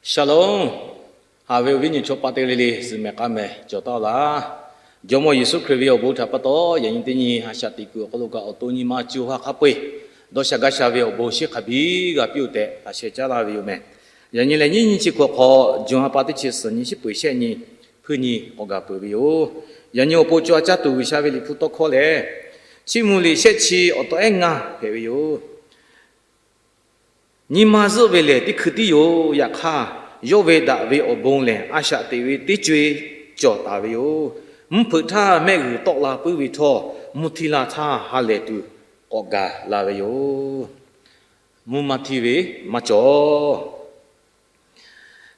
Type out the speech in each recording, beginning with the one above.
Shalom. Haꞈ ve awˬ viˉ nyi chaw paˆ teˇ g'aˇ le le, zuhꞈ mehˍ k'a mehˍ cawˬ taˍ laˇ. Jawˇmawˇ Yeˍsuˆ Hkriꞈ ve awˬ bon htaꞈ pa taw, yaꞈ nyi teˇ nyi a shaꞈ teꞈ kuiˬ awˬ hk'aw lo kaꞈ awˬ to nyi ma co ha hk'a peu-eˬ dawˇ sha gaˇ sha ve awˬ bon shiˉ hk'a biˇ g'a piˇ-oˬ tehꞈ laꞈ sheh caˉ laˇ ve yoˬ mehˍ. Yaꞈ nyi lehˬ, nyiˇ nyi chi hk'awꞈ hk'aw, June ha pa teˇ chi suhˍ nyi, shiˉ peuˬ shehˆ nyi, hpuiˇ nyi k'awꞈ gaˬ peuˬ ve yoˬ. Yaꞈ nyi awˬ pon co ha caˇ tuˬ G'uiˬsha ve Liꞈ hpu tawˇ hkawˇ lehˬ, Chiˇ mvuh liꞈ shehˆ chi awˬ taw ehˉ ngaˇ hpehꞈ ve yoˬ. Nyi ma zuhˆ ve lehˬ, teˇ hkui tiˉ yoˬ. Yaꞈ hk'aˇ, yawˇ ve daꞈ ve awˬ bon lehˬ, a shaꞈ teꞈ ve teˇ co-e cawˬ taˍ ve yoˬ. Mvuhˇ hpeuꞈ htaˇ mehˆ g'uiˬ tawˆ la puiˉ ve htawˇ, mvuhˇ htiˇ la htaˇ ha lehˬ tuˬ k'awꞈ gaˬ la ve yoˬ. Mvuhˇ maˇ htiˇ ve maˇ cawˬ.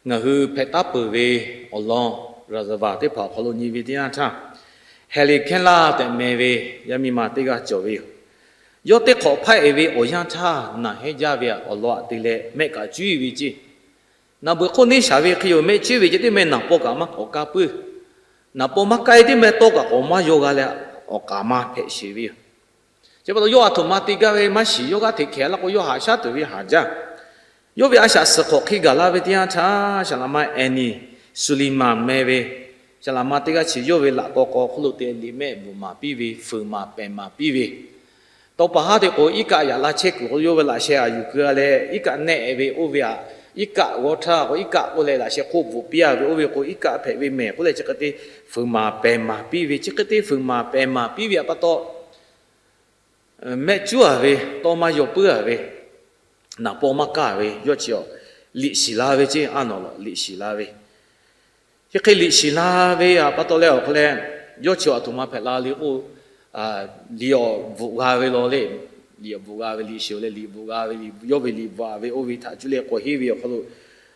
Ngaˬ hui hpehꞈ taˉ peuˬ ve awˬ lawn, raˍzaˍvaˍ teˇ hpaˍ awˬ hk'aw lo nyi ve teˇ yanˇ htaˇ, Heˍliˍkehˇlaˇ tehꞈ meh ve yaˇ miˇ ma teˇ g'aˇ cawˬ ve yoˬ. Yawˇ teˇ hk'awꞈ hpaˇ-e ve awˬ yanˇ htaˇ, naˬ hehnˇ jaˇ ve awˬ lawn aꞈ te leh mehˆ kaꞈ cuˉ ve ceˇ. Naˬ beuꞈ hk'oˆ neˇ shaˍ ve hk'e yoˬ, mehˆ cuˉ ve ceh teˇ meh naˍ paw kaꞈ maˇ k'awꞈ kaˇ puiˉ. Naˍ paw maˇ kaˇ-e teˇ meh tawˇ kaꞈ k'awꞈ maˇ yaw g'a leh, awˬ k'aˍ ma hpehꞈ sheˍ ve yoˬ. Chi pa taw yawˇ a htoꞈ ma te gaˇ ve maˇ shiˍ, yawˇ g'aˇ hteꞈ hkehˍ laˇ k'o, yawˇ haꞈ shaˉ tuˬ ve haꞈ jaˇ. Yawˇ ve a shaꞈ suhˍ hk'awꞈ hk'e gaˬ la ve teˇ yanˇ htaˇ, saˍ laꞈ ma Annie Sullivan meh ve saˍ laꞈ ma teˇ g'aˇ chi yawˇ ve laꞈ taw k'aw hk'oˆ lo te liꞈ mehˆ bvuhꞈ maˍ piˇ ve, fuiˍ maˍ pehˬ maˍ piˇ ve, tawˇ pa haˉ te k'o, iˉ kaˆ yaꞈ la chehˇ kuiˬ k'o, yawˇ ve laꞈ sheh aꞈ yuˬ keu-a leh, iˉ kaˆ nehˆ ve oˇ ve aꞈ, iˉ kaˆ g'awˇ htaˇ k'o, iˉ kaˆ k'oˆ leh laꞈ sheh hk'oˆ bvuhꞈ piˇ-a ve oˇ ve k'o, iˉ kaˆ hpehꞈ ve mehˍ k'oˆ leh, chi hk'e te fuiˍ maˍ pehˬ maˍ piˇ ve, chi hk'e te fuiˍ maˍ pehˬ maˍ piˇ ve aꞈ pa taw, mehˆ cuˉ-a ve, tawˇ maˇ yaw puiˉ-a ve, naˍ paw maˇ kaˇ ve, yawˇ chi awˬ liꞈ shiˍ la ve ceˇ, aˉ nawˬ lawꞈ liꞈ shiˍ la ve. Chi hk'e liꞈ shiˍ la ve aꞈ pa taw leh awˬ hk'aw leh, yawˇ chi a htoꞈ ma hpehꞈ la le k'o, liꞈ awˬ bvuhꞈ g'a ve law le, liꞈ awˬ bvuhꞈ g'a ve, liꞈ shiˍ-oˬ leh liꞈ bvuhꞈ g'a ve, yawˇ ve liꞈ bvuhꞈ-a ve oˇ ve htaꞈ cuˇ leh k'awꞈ henˇ ve awˬ hk'aw lo,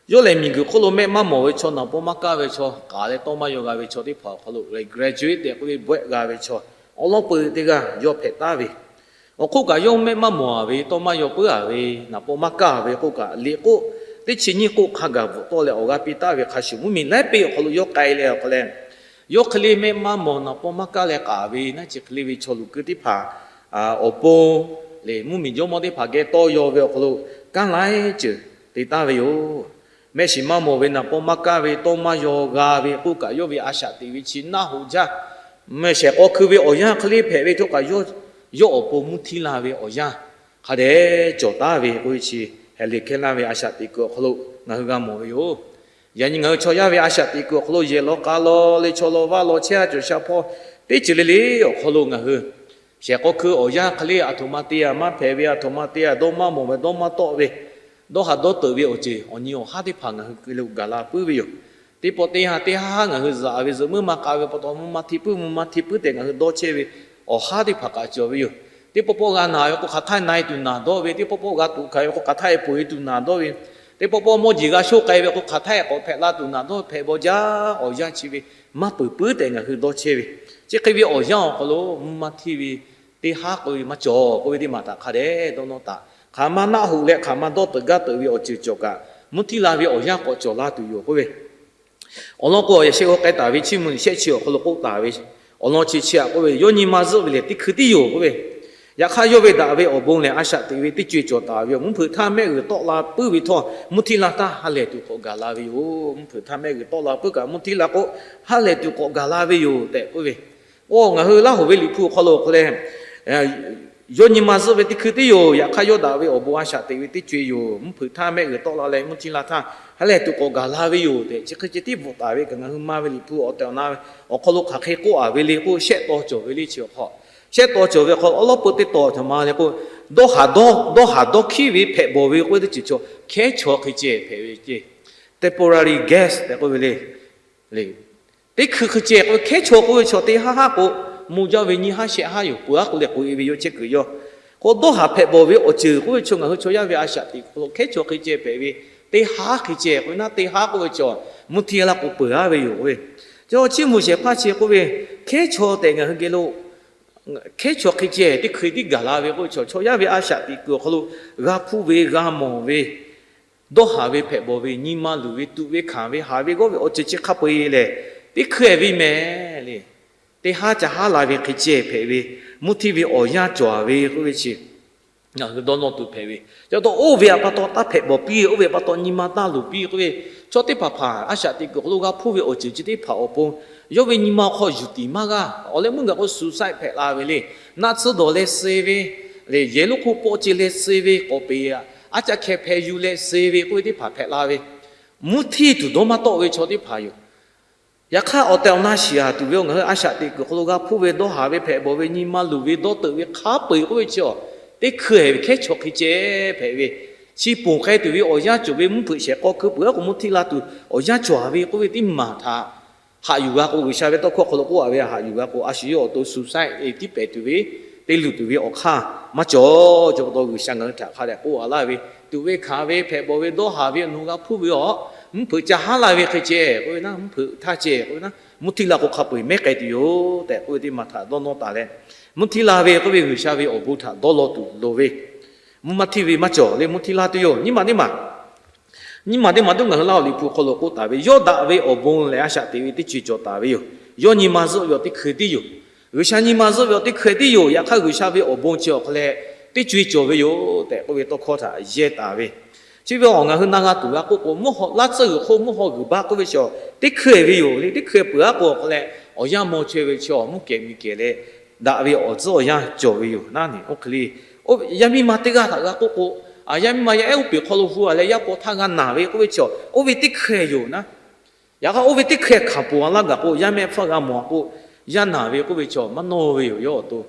yawˇ lehˬ miˬguiˬ hk'oˆ lo mehˆ maˇ mawˬ ve chaw, naˍ paw maˇ kaˇ ve chaw, k'aˍ leh tawˇ maˇ yaw g'a ve chaw teˇ hpaˍ awˬ hk'aw lo graduate tehꞈ k'oˆ ve bawehˆ g'a ve chaw awˬ lawn peu teˇ g'aˇ yawˇ hpehꞈ taˍ ve. Awˬ hk'oˆ kaꞈ yawˇ mehˆ maˇ mawˬ-a ve, tawˇ maˇ yaw puiˉ-a ve, naˍ paw maˇ kaˇ ve k'oˆ kaꞈ, liꞈ k'oˆ teˇ chi nyiˇ k'oˆ hk'a gaˬ bvuhꞈ tawˆ leh awˬ g'aˇ piˇ taˍ ve hk'a shuˍ, mvuhˇmiˬ laiˉ peˆ awˬ hk'aw lo yawˇ k'ai leh awˬ hk'aw leh, yawˇ hk'e le mehˆ maˇ mawˬ, naˍ paw maˇ kaˇ leh k'aˍ ve naˉ, chi hk'e le ve chaw luˬ keu teˇ hpaˍ awˬ pon lehˬ, mvuhˇmiˬ jawˇmawˇ teˇ hpaˍ geh tawˇ yaw ve awˬ hk'aw lo kanˉ laiˉ ceuˬ te taˍ ve yoˬ. Mehˆ shiˍ maˇ mawˬ ve, naˍ paw maˇ kaˇ ve, tawˇ maˇ yaw g'a ve k'oˆ kaꞈ, yawˇ ve a shaꞈ teꞈ ve chi naˆ hoꞈ jaˇ. Mehˬ shehˍ k'aw hkui ve awˬ yanˇ hk'e le hpehꞈ ve htawˇ kaꞈ, yawˇ awˬ pon mvuhˇ htiˇ la ve awˬ yanˇ hk'a dehꞈ cawˬ taˍ ve k'oˆ ve chi, Heˍliˍkehˇlaˇ ve a shaꞈ teꞈ kuiˬ awˬ hk'aw lo ngaˬ hui g'a mawˬ ve yoˬ. Yaꞈ nyi ngaˬ hui chaw yaˇ ve a shaꞈ teꞈ kuiˬ awˬ hk'aw lo yehˬ law k'a law leh chaw law vaˇ law chehˇ-a cawˬ sha hpawˇ, teˇ ceuˬ le le awˬ hk'aw lo ngaˬ hui shehˍ k'aw hkui awˬ yanˇ hk'e le a htoꞈ ma te-a maˇ hpehꞈ ve, a htoꞈ ma te-a dawˇ maˇ mawˬ ve, dawˇ maˇ tawˆ ve, dawˇ haꞈ dawˇ teuꞈ ve awˬ ceuˬ awˬ nyi awˬ haˉ teˇ hpaˍ ngaˬ hui keu lo gaˬ la puiˉ ve yoˬ. Teˇ pawˆ teˇ ha teˇ haˉ haˉ ngaˬ hui zaꞈ ve, zuhꞈ muiˉ ma k'a ve pa taw, mvuhˇ maˇ hti puiˉ, mvuhˇ maˇ hti puiˉ tehꞈ ngaˬ hui dawˇ chehˇ ve awˬ haˉ teˇ hpaˍ kaꞈ cawˬ ve yoˬ. Teˇ pawˆ pawˆ g'a naˬ ve k'o, hk'aˬ htaˇ na-e tuˬ naˬ dawˇ ve, teˇ pawˆ pawˆ g'a tuꞈ hkanˍ ve k'o, hk'aˬ htaˇ-e poˬ-e tuˬ naˬ dawˇ ve, teˇ pawˆ pawˆ mawˇ jeˬ g'a shoˆ k'ai ve k'o, hk'aˬ htaˇ-e k'awꞈ hpehꞈ la tuˬ naˬ dawˇ, hpehꞈ bawˬ jaˇ awˬ yanˇ chi ve maˇ peuˬ puiˉ tehꞈ ngaˬ hui dawˇ chehˇ ve. Chi hk'e ve awˬ yanˇ awˬ hk'aw lo mvuhˇ maˇ hti ve teˇ haˉ k'oˆ ve maˇ cawˬ k'oˆ ve teˇ maˬ htaꞈ hk'a dehꞈ dawˇ nawˇ taˍ. Hk'aˬ ma naˆ hoꞈ leh hk'aˬ ma dawˇ teuꞈ gaˇ teuꞈ ve awˬ ceuˬ cawˬ kaꞈ, mvuhˇ htiˇ la ve awˬ yanˇ k'awꞈ cawˬ la tuˬ yoˬ k'oˆ ve. Awˬ lawn k'o, yaꞈ sheh g'aw k'ai taˍ ve Chiˇ mvuh liꞈ shehˆ chi awˬ hk'aw lo k'oˆ taˍ ve awˬ lawn chi chi aꞈ k'oˆ ve, yawˇ nyi ma zuhˆ ve lehˬ teˇ hkui tiˉ yoˬ k'oˆ ve. Yaꞈ hk'aˇ, yawˇ ve daꞈ ve awˬ bon lehˬ, a shaꞈ teꞈ ve teˇ co-e cawˬ taˍ ve yoˬ. Mvuhˇ hpeuꞈ htaˇ mehˆ g'uiˬ tawˆ la puiˉ ve htawˇ, mvuhˇ htiˇ la htaˇ ha lehˬ tuˬ k'awꞈ gaˬ la ve yoˬ. Mvuhˇ hpeuꞈ htaˇ mehˆ g'uiˬ tawˆ la puiˉ kaꞈ, mvuhˇ htiˇ la k'o ha lehˬ tuˬ k'awꞈ gaˬ la ve yoˬ tehꞈ k'oˆ ve. Oˇ, ngaˬ hui Laˇ hoꞈ ve Liꞈ hpu awˬ hk'aw lo awˬ hk'aw leh, yawˇ nyi ma zuhˆ ve teˇ hkui tiˉ yoˬ. Yaꞈ hk'aˇ, yawˇ daꞈ ve awˬ bon a shaꞈ teꞈ ve teˇ co-e yoˬ. Mvuhˇ hpeuꞈ htaˇ mehˆ g'uiˬ tawˆ la leh mvuhˇ htiˇ la htaˇ ha lehˬ tuˬ k'awꞈ gaˬ la ve yoˬ tehꞈ, chi hk'e ceh tiˉ bvuhꞈ taˍ ve kaꞈ, ngaˬ hui ma ve Liꞈ hpu awˬ tehˬ awˬ na ve awˬ hk'aw lo hk'aˬ hk'e k'oˆ-a ve le k'o, shehˆ taw cawˬ ve le. Chi awˬ hk'aw, shehˆ taw cawˬ ve awˬ hk'aw lo awˉ lawˉ peu teˇ taw htaꞈ ma le k'o, dawˇ haꞈ dawˇ, dawˇ haꞈ dawˇ hkiˉ ve hpehꞈ bawˬ ve k'oˆ ve teˇ ceuˬ chaw hkehˉ chaw hk'e ceh hpehꞈ ve ceˇ. Temporary guest tehꞈ k'oˆ ve le. Teˇ hkui hk'e ceh k'oˆ ve, hkehˉ chaw k'oˆ ve chaw teˇ haˉ haˉ k'o, mvuh jaˇ ve nyiˇ haˉ shehˆ haˉ yoˬ. Peuˬ haˉ k'o leh k'oꞈ-e ve yoˬ chehˇ kuiˬ yawˇ. K'o, dawˇ haꞈ hpehꞈ bawˬ ve awˬ ceuˬ k'oˆ ve chaw ngaˬ hui chaw yaˇ ve a shaꞈ teꞈ hk'aw lo hkehˉ chaw hk'e ceh hpehꞈ ve, teˇ haˉ hk'e ceh k'oˆ ve naˉ, teˇ haˉ k'oˆ ve chaw mvuhˇ htiˇ la k'o peuˬ-a ve yoˬ k'oˆ ve. Chaw Chiˇ mvuh shehˍ hpaˇ chi k'oˆ ve, hkehˉ chaw tehꞈ ngaˬ hui geh lo hkehˉ chaw hk'e ceh teˇ hkui tiˉ gaˬ la ve k'oˆ ve chaw, chaw yaˇ ve a shaꞈ teꞈ kuiˬ awˬ hk'aw lo g'a hpuˇ ve, g'a mawˬ ve, dawˇ haꞈ ve hpehꞈ bawˬ ve, nyi ma luˬ ve, tuꞈ ve hkanˍ ve, haˍ ve g'awˇ ve awˬ ceuˬ chi hk'a peu-eˬ lehˬ, teˇ hkui-e ve mehˍ le. Teˇ haˉ ca haˉ la ve hk'e ceh hpehꞈ ve, mvuhˇ htiˇ ve awˬ yanˇ cawˬ-a ve k'oˆ ve chi, Ngaˬ hui dawˇ nawˇ tuˬ hpehꞈ ve, chi pa taw oˇ ve htaꞈ pa taw taˇ hpehꞈ bawˬ piˇ, oˇ ve htaꞈ pa taw nyi ma taˇ luˬ piˇ k'oˆ ve, chaw teˇ hpaˍ hpaˍ a shaꞈ teꞈ kuiˬ awˬ hk'aw lo g'a hpuˇ ve awˬ ceuˬ chi teˇ hpaˍ awˬ pon, yawˇ ve nyi ma awˬ hk'aw yuˬ tiˍ maˇ g'a. Awˬ leh meuˇ gaˬ k'o suicide hpehꞈ la ve le. Naˆ tsuhˇ dawˬ leh suh ve, le yehˬ lonˉ hk'oˆ pawˆ ce leh suh ve, k'awꞈ peꞈ, aˉ caˆ hkeh hpeh yuˬ leh suh ve k'oˆ ve teˇ hpaˍ hpehꞈ la ve. Mvuhˇ htiˇ tuˬ dawˇ maˇ tawˆ ve chaw teˇ hpaˍ yoˬ. Yaꞈ hk'aˇ, awˬ tehˬ awˬ na shiˍ a tuˬ ve ngaˬ hui a shaꞈ teꞈ kuiˬ hk'aw lo g'a hpuˇ ve, dawˇ haˍ ve, hpehꞈ bawˬ ve, nyi ma luˬ ve, dawˇ teuꞈ ve hk'a peu-eˬ k'oˆ ve chi, teˇ hkui hehˍ ve hkehˉ chaw hk'e ceh hpehꞈ ve, chi ponˬ k'ai tuˬ ve awˬ yanˇ cawˬ ve, mvuhˇ hpeuꞈ shehˍ k'aw hkui peuˬ aˉ k'o mvuhˇ htiˇ la tuˬ awˬ yanˇ cawˬ ve k'oˆ ve teˇ maˬ htaꞈ haꞈ yuˬ g'a k'o, G'uiˬsha ve tawˇ hkawˇ hk'aw lo k'oˆ a ve, haꞈ yuˬ g'a k'o, a shu yawˇ awˬ to suicide tiˉ pehˍ tuˬ ve, te luˬ tuˬ ve awˬ hk'aˇ maˇ cawˬ. Chi pa taw G'uiˬsha ngaˬ hui htaꞈ hk'a dehꞈ k'oˆ a laˇ ve, tuꞈ ve hkanˍ ve, hpehꞈ bawˬ ve, dawˇ haˍ ve awˬ nu g'a hpuˇ ve awˬ, mvuhˇ hpeuꞈ ca haˉ la ve hk'e ceh k'oˆ ve naˉ, mvuhˇ hpeuꞈ htaˇ ceh k'oˆ ve naˉ, mvuhˇ htiˇ la k'o hk'a peu-eˬ mehˉ k'ai tuˬ yoˬ tehꞈ k'oˆ ve teˇ maˬ htaꞈ dawˇ nawˇ taˍ leh, mvuhˇ htiˇ la ve k'oˆ ve G'uiˬsha ve awˬ bon htaꞈ dawˇ law tuˬ loˍ ve, mvuhˇ maˇ htiˇ ve maˇ cawˬ le, mvuhˇ htiˇ la tuˬ yoˬ. Nyiˇ maˬ teˇ maˬ, nyiˇ maˬ teˇ maˬ tuˬ ngaˬ hui Laˇ huˍ Liꞈ hpu hk'aw lo k'oˆ taˍ ve, yawˇ daꞈ ve awˬ bon lehˬ a shaꞈ teꞈ ve teˇ co-e cawˬ taˍ ve yoˬ. Yawˇ nyi ma zuhˆ ve awˬ teˇ hkui tiˉ yoˬ. G'uiˬsha nyi ma zuhˆ ve awˬ teˇ hkui tiˉ yoˬ. Yaꞈ hk'aˇ, G'uiˬsha ve awˬ bon chi awˬ hk'aw leh teˇ co-e cawˬ ve yoˬ tehꞈ k'oˆ ve tawˇ hkawˇ htaꞈ yehˇ taˍ ve. Chi ve awˬ ngaˬ hui na g'a tuˬ g'a k'oˆ k'o, mvuhˇ haw laˇ tsuhˇ g'uiˬ hk'oˆ mvuhˇ haw g'uiˬ baˆ k'oˆ ve chi, teˇ hkui ve yoˬ le. Teˇ hkui peuˬ aˉ k'o awˬ hk'aw leh awˬ yanˇ maw chaweh ve chi mvuhˇ kehˬ miˬ kehˬ leh daꞈ ve awˬ tcuhˉ awˬ yanˇ cawˬ ve yoˬ naˉ ne. Oˇ hk'e le, yaˇ miˇ ma teˇ g'aˇ htaꞈ g'a k'oˆ k'o, yaˇ miˇ ma yaˇ ehˉ uˉ peˬ hk'aw lo hu a leh yaˇ paw htaˇ g'a naˬ ve k'oˆ ve chi, oˇ ve teˇ hkui yoˬ naˉ. Yaꞈ hk'aˇ, oˇ ve teˇ hkui hkanˍ ponˬ a laˇ gaˬ k'o, yaˇ mehˆ hpfuhˇ g'a mawˬ a k'o, yaˇ naˬ ve k'oˆ ve chi maˇ nawˇ ve yoˬ. Yawˇ awˬ to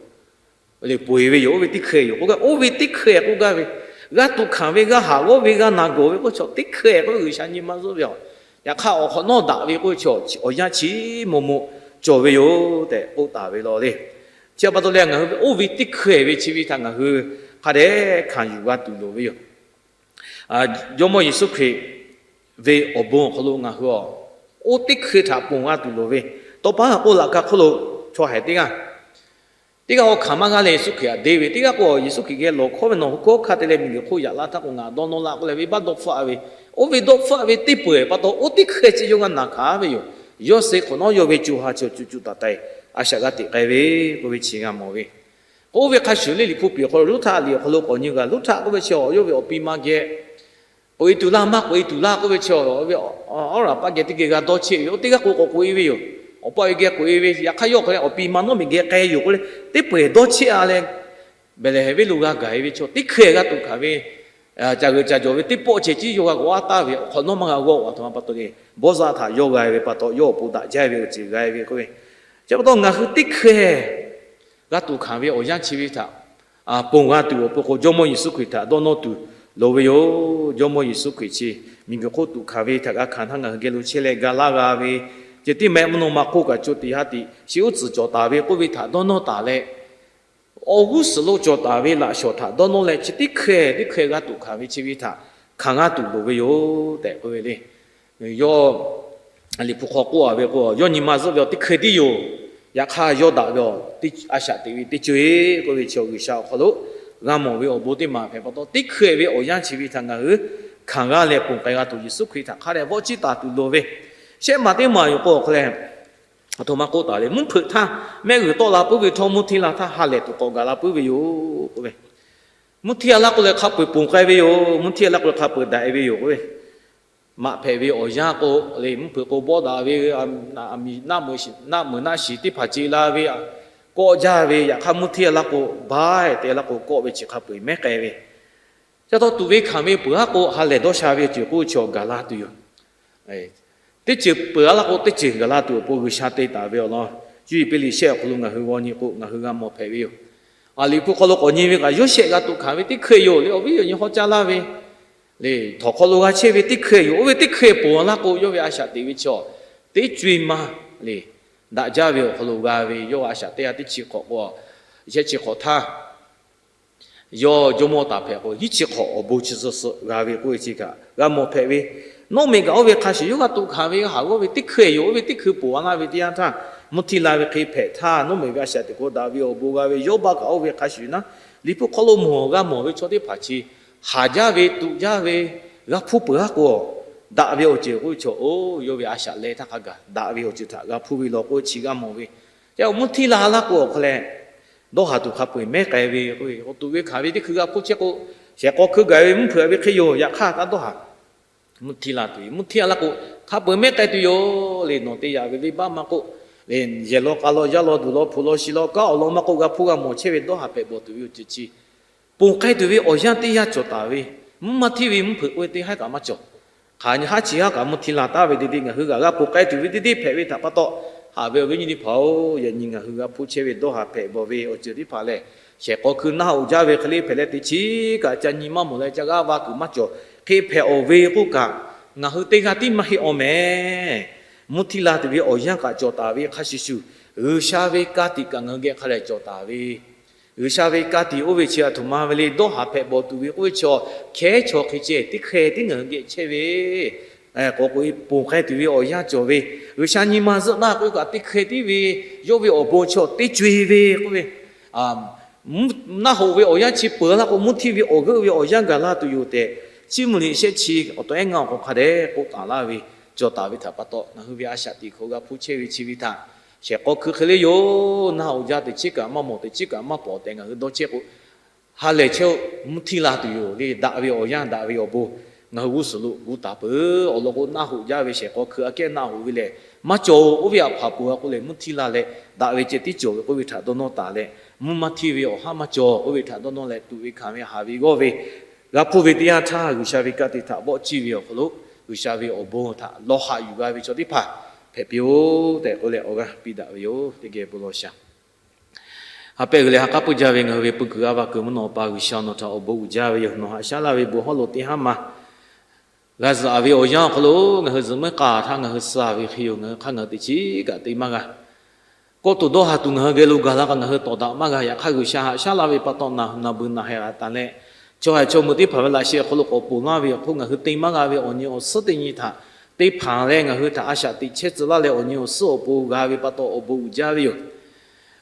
le poˬ eˬ ve yoˬ. Oˇ ve teˇ hkui yoˬ k'oˆ gaˇ, oˇ ve teˇ hkui k'oˆ gaˇ ve, g'a tuꞈ hkanˍ ve, g'a haˍ g'awˇ ve, g'a naˬ gawˬ ve k'oˆ chi teˇ hkui k'oˆ ve G'uiˬsha nyi ma zuhˆ ve yoˬ. Yaꞈ hk'aˇ, awˬ hk'awꞈ nawˉ daꞈ ve k'oˆ ve chi awˬ yanˇ chi maw maw cawˬ ve yoˬ tehꞈ k'oˆ taˍ ve law le. Chi pa taw leh ngaˬ hui ve oˇ ve teˇ hkui ve chi ve htaꞈ ngaˬ hui hk'a dehꞈ hkanˍ yuˬ g'a tuˬ loˍ ve yoˬ. Jawˇmawˇ Yeˍsuˆ Hkriꞈ ve awˬ bon awˬ hk'aw lo ngaˬ hui a, oˇ teˇ hkui htaꞈ ponˬ g'a tuˬ loˍ ve, tawˇ pa haꞈ k'oˆ laꞈ ka hk'oˆ lo chaw haiˬ teˇ g'aˇ, teˇ g'aˇ k'o hkanˍ maˇ g'a leh Yeˍsuˆ Hkriꞈ htaꞈ deˇ ve, teˇ g'aˇ k'o Yeˍsuˆ Hkriꞈ geh lawˬ hkawˉ ve, Nawˬ hui hkawˉ hkanˇ te leh miˬguiˬ hk'oˆ yaꞈ la htaˇ k'o ngaˬ dawˇ nawˇ laˇ k'oˆ leh venˇbaˆ dawˇ hpfuhˆ a ve, oˇ ve dawˇ hpfuhˆ a ve teˇ peuˬ pa taw oˇ teˇ hkui chi yawˇ g'a naˬ hkanˍ ve yoˬ. Yawˇ suh hk'awꞈ nawˉ yawˇ ve co ha chi cuˬ cuˬ taiˍ taiˍ a shaꞈ g'a teꞈ k'ai ve k'oˆ ve chi g'a mawˬ ve. K'o oˇ ve hk'a shuˍ le, Liꞈ hpu piˍ awˬ hk'aw lo Ruˇhtaˆ liꞈ awˬ hk'aw lo k'awꞈ nyi g'a. Ruˇhtaˆ k'oˆ ve chi yawˇ ve awˬ pi ma geh k'oꞈ e tuˬ laˇ, maˇ k'oꞈ e tuˬ laˇ k'oˆ ve chi, Awˉ raˍ paˆ geh teˇ geh g'a dawˇ cheˆ ve, oˇ teˇ g'aˇ k'o k'awꞈ k'oꞈ e ve yoˬ. Awˬ pa ve geh k'oꞈ e ve, yaꞈ hk'aˇ yawˇ hk'aw leh awˬ pi ma nawˉ miˬ geh k'ai yoˬ k'oˆ leh, teˇ peuˬ dawˇ cheˆ a leh, Behˍlehˍhehnˍ venˇ lo g'a gaˬ e ve chi teˇ hkui g'a tuꞈ hkanˍ ve, caˬ g'uiˬ caˬ jawˬ ve teˇ pawˆ ceh tiˉ yawˇ g'a g'awˇ a taˍ ve, awˬ hk'awꞈ nawˉ maˇ g'a g'awˇ a htoꞈ ma pa taw le, Bawˇzaˆ htaꞈ yawˇ g'a e ve pa taw yawˇ awˬ pon daꞈ jaˇ ve awˬ ceuˬ g'a e ve k'oˆ ve. Chi pa taw ngaˬ hui teˇ hkui g'a tuꞈ hkanˍ ve awˬ yanˇ chi ve htaꞈ ponˬ g'a tuˬ awˬ pon k'o, Jawˇmawˇ Yeˍsuˆ Hkriꞈ htaꞈ dawˇ nawˇ tuˬ loˍ ve yoˬ. Jawˇmawˇ Yeˍsuˆ Hkriꞈ chi miˬguiˬ hk'oˆ tuꞈ hkanˍ ve htaꞈ g'a hkanˍ htaˇ ngaˬ hui geh lo chehˇ leh ga laˇ g'a ve, ceh tiˉ mehˆ mvuhˇ naw ma hk'oˆ kaꞈ co tiꞈ ha tiꞈ shi uˉ tcuhˍ cawˬ taˍ ve k'oˆ ve htaꞈ dawˇ nawˇ taˍ leh, awˬ g'uˇ suhˍ lo cawˬ taˍ ve laꞈ shawˍ htaꞈ dawˇ nawˇ leh chi teˇ hkui teˇ hkui g'a tuꞈ hkanˍ ve chi ve htaꞈ hkanˍ g'a tuˬ loˍ ve yoˬ tehꞈ k'oˆ ve le. Yawˇ Liꞈ hpu hk'aw k'oˆ a ve k'o, yawˇ nyi ma zuhˆ ve awˬ teˇ hkui tiˉ yoˬ. Yaꞈ hk'aˇ, yawˇ daꞈ ve awˬ, a shaꞈ teꞈ ve teˇ co-e k'oˆ ve chi G'uiˬsha awˬ hk'aw lo g'a mawˬ ve awˬ bon teˇ maˬ hpehꞈ pa taw, teˇ hkui ve awˬ yanˇ chi ve htaꞈ ngaˬ hui hkanˍ g'a leh ponˬ k'ai g'a tuˬ Yeˍsuˆ Hkriꞈ htaꞈ hk'a dehꞈ vawˆ ciˇ taˍ tuˬ loˍ ve. Shehˆ maˬ teˇ maˬ yoˬ k'o awˬ hk'aw leh, aˬ htoꞈ ma k'oˆ taˍ le, mvuhˇ hpeuꞈ htaˇ mehˆ g'uiˬ tawˆ la puiˉ ve htawˇ, mvuhˇ htiˇ la htaˇ ha lehˬ tuˬ k'awꞈ gaˬ la puiˉ ve yoˬ k'oˆ ve. Mvuhˇ htiˇ a laˇ k'o leh hk'a peu-eˬ ponˬ k'ai ve yoˬ. Mvuhˇ htiˇ a laˇ k'o leh hk'a peu-eˬ daꞈ e ve yoˬ k'oˆ ve. Maꞈ hpehꞈ ve awˬ yanˇ k'o le, mvuhˇ hpeuꞈ k'o bawˆ daꞈ ve, naˆ meuˍ naˆ shiˍ teˇ hpaˍ ce la ve, kawˆ jaˇ ve, yaꞈ hk'aˇ mvuhˇ htiˇ a laˇ k'o, baˆ te a laˇ k'o kawˆ ve chi hk'a peu-eˬ mehˉ k'ai ve. Ca taw tuꞈ ve hkanˍ ve peuˬ aˉ k'o, ha lehˬ dawˇ sha ve ceuˬ k'oˆ ve chi awˬ gaˬ la tuˬ yoˬ. Teˇ ceuˬ peuˬ a laˇ k'o, teˇ ceuˬ gaˬ la tuˬ awˬ pon G'uiˬsha te taˍ ve awˬ lawn, cuˇ yiˍ piˇ liꞈ shehˆ awˬ hk'aw lo ngaˬ hui g'aw nyi k'o, ngaˬ hui g'a mawˬ hpehꞈ ve yoˬ. Liꞈ hpu hk'aw lo k'awꞈ nyi ve kaꞈ, Yoˇsehꞈ g'a tuꞈ hkanˍ ve teˇ hkui yoˬ le. Awˬ viˉ awˬ nyi hawˉ caˇ laˇ ve le, htawnˍ hk'aw lo g'a chehˇ ve teˇ hkui yoˬ. Oˇ ve teˇ hkui ponˬ a laˇ k'o, yawˇ ve a shaꞈ teꞈ ve chi teˇ co-e maˇ le, daꞈ jaˇ ve awˬ hk'aw lo g'a ve, yawˇ a shaꞈ teˇ g'aˇ teˇ chi hk'awꞈ k'o, shehˆ chi hk'awꞈ htaˇ yawˇ jawˇmawˇ taˍ hpehꞈ k'o, hiˉ chi hk'awꞈ awˬ bon chi suhˍ suhˍ g'a ve k'oˆ ve chi kaꞈ g'a mawˬ hpehꞈ ve. Nawˉ mehˍ kaꞈ oˇ ve hk'a shuˍ yawˇ g'a tuꞈ hkanˍ ve haˍ g'awˇ ve teˇ hkui yoˬ. Oˇ ve teˇ hkui ponˬ a laˇ ve teˇ yanˇ htaˇ, mvuhˇ htiˇ la ve hk'e hpehꞈ htaˇ, nawˉ mehˍ ve a shaꞈ teꞈ k'o daꞈ ve awˬ bon g'a ve. Yawˇ baˆ kaꞈ oˇ ve hk'a shuˍ naˉ, Liꞈ hpu hk'aw lo mawˬ g'a mawˬ ve chaw teˇ hpaˍ chi haˍ jaˇ ve, tuꞈ jaˇ ve, g'a hpuˇ peuˬ aˉ k'o, daꞈ ve awˬ ceuˬ k'oˆ ve chaw, oˇ yawˇ ve a shaꞈ leh htaˇ hk'a gaˬ daꞈ ve awˬ ceuˬ htaꞈ g'a hpuˇ ve law k'oˆ chi g'a mawˬ ve. Ca mvuhˇ htiˇ la laˇ k'o awˬ hk'aw leh, Dawˇ haˍ tuˬ hk'a peu-eˬ mehˉ k'ai ve k'oˆ ve, k'o tuꞈ ve hkanˍ ve teˇ hkui g'a hpuˇ chehˇ k'o, shehˍ k'aw hkui gaˬ ve mvuhˇ hpeuꞈ ve hk'e yoˬ. Yaꞈ hk'aˇ kaꞈ dawˇ haˍ mvuhˇ htiˇ la tuˬ ve, mvuhˇ htiˇ a laˇ k'o, hk'a peu-eˬ mehˉ k'ai tuˬ yoˬ le. Nawˬ te yaꞈ ve venˇbaˆ maˇ k'oˆ, yehˬ law k'a law yaˇ law duˬ law hpu law shi law kanˉ awˬ lawn maˇ k'oˆ, g'a hpuˇ g'a mawˬ chehˇ ve dawˇ haˍ hpehꞈ bawˬ tuˬ ve awˬ ceuˬ chi ponˬ k'ai tuˬ ve awˬ yanˇ teˇ yanˇ cawˬ taˍ ve, mvuhˇ maˇ htiˇ ve mvuhˇ hpeuꞈ k'oˆ ve teˇ haˉ kaꞈ maˇ cawˬ. Hk'aˬ nyi haˉ chi haˉ kaꞈ mvuhˇ htiˇ la taˍ ve te te ngaˬ hui g'a g'a ponˬ k'ai tuˬ ve teˇ deˇ hpehꞈ ve htaꞈ pa taw, haꞈ ve awˬ viˉ nyi teˇ hpaˍ-oˬ, yaꞈ nyi ngaˬ hui g'a hpuˇ chehˇ ve dawˇ haˍ hpehꞈ bawˬ ve awˬ ceuˬ teˇ hpaˍ lehˬ, shehˍ k'aw hkui naˆ hoꞈ jaˇ ve hk'e le hpehꞈ leh teꞈ chiˉ kaꞈ ca nyi maˇ mawˬ leh ca g'aˇ va kuiˬ maˇ cawˬ hk'e hpehꞈ awˬ ve k'oˆ kaꞈ, ngaˬ hui teˇ g'aˇ tiˉ maˇ heˆ awˬ mehˍ. Mvuhˇ htiˇ la tuˬ ve awˬ yanˇ kaꞈ cawˬ taˍ ve hk'a shuˍ shuˍ, G'uiˬsha ve ka tiꞈ kaꞈ ngaˬ hui geh hk'a dehꞈ cawˬ taˍ ve G'uiˬsha ve ka tiꞈ oˇ ve chi aˬ htoꞈ ma ve le, dawˇ haˍ hpehꞈ bawˬ tuˬ ve k'oˆ ve chaw, hkehˉ chaw hk'e ceh teˇ hkeh tiˉ ngaˬ hui geh chehˇ ve, k'awꞈ k'oꞈ e ponˬ k'ai tuˬ ve awˬ yanˇ cawˬ ve, G'uiˬsha nyi ma zuhˆ laˇ k'oˆ ve kaꞈ teˇ hkeh tiˉ ve, yawˇ ve awˬ bon chaw teˇ co-e ve k'oˆ ve, naˆ hoꞈ ve awˬ yanˇ chi peuˬ laˇ k'o, mvuhˇ htiˇ ve awˬ g'euˆ ve awˬ yanˇ gaˬ la tuˬ yoˬ tehꞈ, chiˇ mvuh liꞈ shehˆ chi awˬ taw ehˉ ngaˇ awˬ hk'aw hk'a dehꞈ k'oˆ taˍ laˇ ve, cawˬ taˍ ve htaꞈ pa taw, ngaˬ hui ve a shaꞈ teꞈ hk'aw g'a hpuˇ chehˇ ve chi ve htaꞈ shehˍ k'aw hkui hk'e le yoˬ. Naˆ hoꞈ jaˇ teꞈ chiˉ kaꞈ maˇ mawˬ, teꞈ chiˉ kaꞈ maˇ pawˍ tehꞈ ngaˬ hui dawˇ chehˇ k'o, ha lehˬ chehˇ-oˆ, mvuhˇ htiˇ la tuˬ yoˬ le. Daꞈ ve awˬ yanˇ, daꞈ ve awˬ bon ngaˬ hui g'uˇ suhˍ lo gu taˍ peuˬ. Awˬ lawn k'o, naˆ hoꞈ jaˇ ve shehˍ k'aw hkui aꞈ kehˉ naˆ hoꞈ ve lehˬ maˇ cawˬ-oˬ. Oˇ ve htaꞈ hpanˍ peuˬ a k'oˆ leh, mvuhˇ htiˇ la leh daꞈ ve ceh tiˉ cawˬ ve k'oˆ ve htaꞈ dawˇ nawˇ taˍ leh, mvuhˇ maˇ htiˇ ve awˬ haˉ maˇ cawˬ k'oˆ ve htaꞈ dawˇ nawˇ leh, tuꞈ ve hkanˍ ve haˍ ve g'awˇ ve g'a hpuˇ ve teˇ yanˇ htaˇ, G'uiˬsha ve ka tiꞈ htaꞈ vawˆ ciˇ ve awˬ hk'aw lo, G'uiˬsha ve awˬ bon htaꞈ lawˬ haꞈ yuˬ g'a ve chaw teˇ hpaˍ hpehꞈ piˇ-oˆ tehꞈ k'oˆ leh awˬ g'aˇ piˇ daꞈ ve yoˬ. Teˇ geh bon lawˬ shaˍ. Ha pehˇ g'uiˬ leh ha k'aˉ puiˇ jaˇ ve ngaˬ hui ve peu kuiˬ g'a va kuiˬ mvuhˇ naw pa G'uiˬsha, nawˬ htaꞈ awˬ bon uiˍ jaˇ ve yoˬ. Nawˬ haꞈ shaˉ laˇ ve bon hawˉ lo teˇ haˉ ma g'a zuhꞈ ve awˬ yanˇ awˬ hk'aw lo, ngaˬ hui zuhꞈ meuˇ k'a htaˇ ngaˬ hui suh ve hk'e yoˬ. Ngaˬ hui hk'aˇ ngaˬ hui teꞈ chiˉ kaꞈ te maˇ g'a. Kawˆ tuˬ dawˇ haˍ tuˬ ngaˬ hui geh lo gaˬ la k'a ngaˬ hui tawˍ daꞈ maˇ g'a. Yaꞈ hk'aˇ, G'uiˬsha haꞈ shaˉ laˇ ve pa taw, naˬ naˬ beuˬ naˬ heh g'a taˍ leh, chaw haiˬ chaw meuꞈ teˇ hpaˍ ve laꞈ sheh awˬ hk'aw lo k'awꞈ ponˬ laˇ ve awˬ hk'oˆ, ngaˬ hui te maˇ g'a ve awˬ nyi awˬ suhˉ teˇ nyi htaꞈ te hpanˍ leh, ngaˬ hui htaꞈ a shaꞈ teꞈ chehˇ tcuh laˇ leh, awˬ nyi awˬ suhˉ awˬ pon g'a ve pa taw, awˬ bon uiˍ jaˇ ve yoˬ.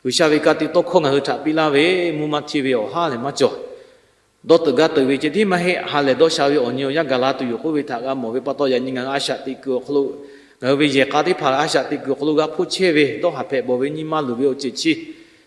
G'uiˬsha ve ka tiꞈ tawˇ hkawˇ ngaˬ hui htaꞈ piˇ laˇ ve, mvuhˇ maˇ htiˇ ve awˬ haˉ lehˬ maˇ cawˬ. Dawˇ teuꞈ gaˇ teuꞈ ve ceh tiˉ maˇ heˆ. Ha lehˬ dawˇ sha ve awˬ nyi awˬ yanˇ gaˬ la tuˬ yoˬ k'oˆ ve htaꞈ g'a mawˬ ve pa taw, yaꞈ nyi ngaˬ hui a shaꞈ teꞈ kuiˬ awˬ hk'aw lo, ngaˬ hui ve yehˬ k'a teˇ hpaˍ a shaꞈ teꞈ kuiˬ awˬ hk'aw lo g'a hpoˇ chehˇ ve dawˇ haˍ hpehꞈ bawˬ ve nyi ma luˬ ve awˬ ceuˬ chi,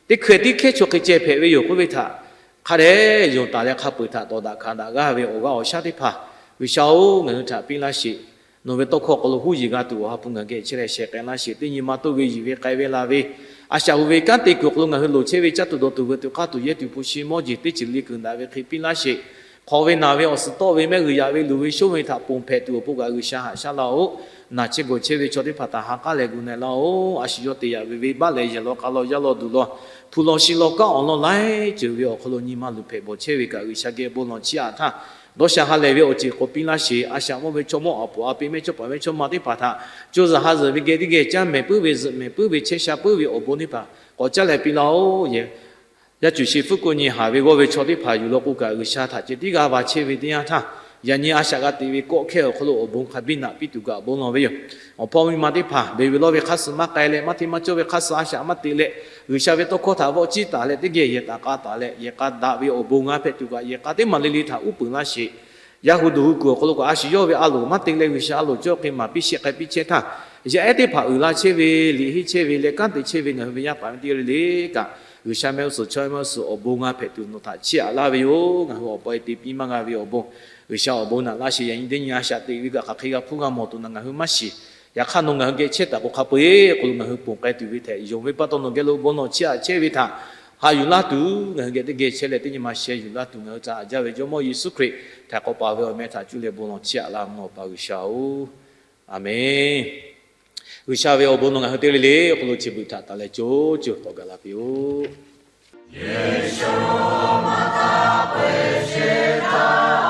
teˇ hkeh tiˉ hkehˉ chaw hk'e ceh hpehꞈ ve yoˬ k'oˆ ve htaꞈ hk'a dehꞈ yonˍ taˍ leh, hk'a peu-eˬ htaꞈ tawˍ daꞈ hkanˍ daꞈ g'aˇ ve awˬ g'aˇ awˬ shaˉ teˇ hpaˍ, G'uiˬsha-oˬ, ngaˬ hui htaꞈ piˇ laˇ sheˍ. Nawˬ ve tawˇ hkawˇ hk'aw lo huˉ yeˬ g'a tuˬ awˬ ha hpu ngaˬ geh chehˇ leh shehˍ k'ai laˇ sheˍ. Teˇ nyi ma toˇ ve yiˬ ve k'ai ve la ve, a shaꞈ hu ve kanˉ te kuiˬ awˬ hk'aw lo ngaˬ hui loˍ chehˇ ve caˇ tuˬ dawˬ tuˬ veuꞈ tuˬ k'aˇ tuˬ yehˇ tuˬ hpu shi mawˇ jeˬ teˇ ceuˬ le kuiˬ daꞈ ve hk'e piˇ laˇ sheˍ. Hk'aw ve naˬ ve awˬ suhˍ tawˆ ve mehˆ g'uiˬ yaꞈ ve luˬ ve shonˇ ve htaꞈ ponˬ hpehꞈ tuˬ awˬ pon kaꞈ G'uiˬsha haꞈ shaˉ laˇ-oˆ. Naˬ chehˇ gawˬ chehˇ ve chaw teˇ hpaˍ htaꞈ ha k'aˉ leh gu na-e laˇ-oˆ. A shu yawˇ te yaꞈ ve venˇbaˆ leh yehˬ law k'a law yaˇ law duˬ law hpu law shi law kanˉ awˬ lawn laiˉ ceuˬ ve awˬ hk'aw lo nyi ma luˬ hpehꞈ bawˬ chehˇ ve kaꞈ G'uiˬsha geh bon lawˬ chiˇ aꞈ htaˇ, dawˇ sha ha lehˬ ve awˬ ceuˬ k'awꞈ piˇ laˇ sheˍ. A shaꞈ mawˇ ve chaw mawˇ awˬ puˍ a pi mehˇchawˇ paˍ mehˇchawˇma teˇ hpaˍ htaꞈ co zuhˬ ha zuhˬ ve geh teˇ geh caˇ mehˍ puiˉ ve zuhꞈ mehˍ puiˉ ve chehˇ sha puiˉ ve awˬ bon teˇ hpaˍ k'awꞈ caˇ leh piˇ laˇ-oˆ. Yehˬ yaˇ cuˬ shi fuˉ k'oˆ nyi haˍ ve g'awˇ ve chaw teˇ hpaˍ yuˬ law k'o kaꞈ, G'uiˬsha htaꞈ ceh tiˉ g'a va chehˇ ve teˇ yanˇ htaˇ, yaꞈ nyi a shaꞈ g'a teꞈ ve kawˆ hkehˇ awˬ hk'aw lo awˬ bon hk'a biˇ naꞈ piˇ tuˬ kaꞈ bon lawˬ ve yoˬ. Awˬ hpawˇ miˇ ma teˇ hpaˍ beˬ ve lawˇ ve hk'aˇ suh maˇ k'ai leh, maˇ hteˇ maˇ cawˇ ve hk'aˇ suh a shaꞈ maˇ teꞈ leh, G'uiˬsha ve tawˇ hkawˇ htaꞈ vawˆ ciˇ taˍ leh, teˇ geh yehˬ taˍ k'a taˍ leh, yehˬ k'a daꞈ ve awˬ bon g'a hpehꞈ tuˬ kaꞈ yehˬ k'a teˇ maˬ le le htaꞈ uˉ peunˍ laˇ sheˍ. Yaˇ hu duˬ hu kuiˬ awˬ hk'aw lo kaꞈ a shu yawˇ ve a loˍ maˇ te leh G'uiˬsha a loˍ cawˇ hk'e maˍ piˇ shehˆ k'ai piˇ chehˇ htaˇ, yaˇ ehˉ teˇ hpaˍ uiˍ la chehˇ ve, liꞈ henˇ chehˇ ve leh kanˉ te chehˇ ve ngaˬ hui ve yaˇ paˍ ve teˇ g'aˇ le le kaꞈ, G'uiˬsha mehˆ g'uˇ suhˍ chaw mehˆ g'uˇ suhˍ awˬ bon g'a hpehꞈ tuˬ nawˬ htaꞈ chiˇ aꞈ laˇ ve yoˬ. Ngaˬ hui awˬ pa e te piˇ maˇ g'a ve awˬ bon, G'uiˬsha awˬ bon naꞈ laˇ sheˍ. Yaꞈ nyi teˇ nyi a shaꞈ teꞈ ve kaꞈ hk'aˬ hk'e g'a hpuˇ g'a mawˬ tuˬ naˬ ngaˬ hui maˇ shiˍ. Yaꞈ hk'aˇ nawˬ ngaˬ hui geh chehˇ taˍ k'o, hk'a peu-eˬ hk'aw lo ngaˬ hui ponˬ k'ai tuˬ ve htaꞈ yonˍ ve pa taw nawˬ geh lo bon lawˬ chiˇ aꞈ chehˇ ve htaꞈ haꞈ yuˬ laˇ tuˬ, ngaˬ hui geh teˇ geh chehˇ leh teˇ nyi ma sheh yuˬ laˇ tuˬ, ngaˬ hui htaꞈ haꞈ jaˇ ve Jawˇmawˇ Yeˍsuˆ Hkriꞈ htaꞈ k'awꞈ paˍ ve awˬ meh htaꞈ cuˇ leh bon lawˬ chiˇ aꞈ laˇ mvuh awˬ pa G'uiˬsha-oˬ, Aˍmenˍ. G'uiˬsha ve awˬ bon nawˬ ngaˬ hui teˇ g'aˇ le le awˬ hk'aw lo chi beuꞈ htaꞈ taˍ leh co co k'awꞈ gaˬ la piˇ-oˆ. Yeˍsuˆ maˇ taˇ peuˬ sheˍ htaˇ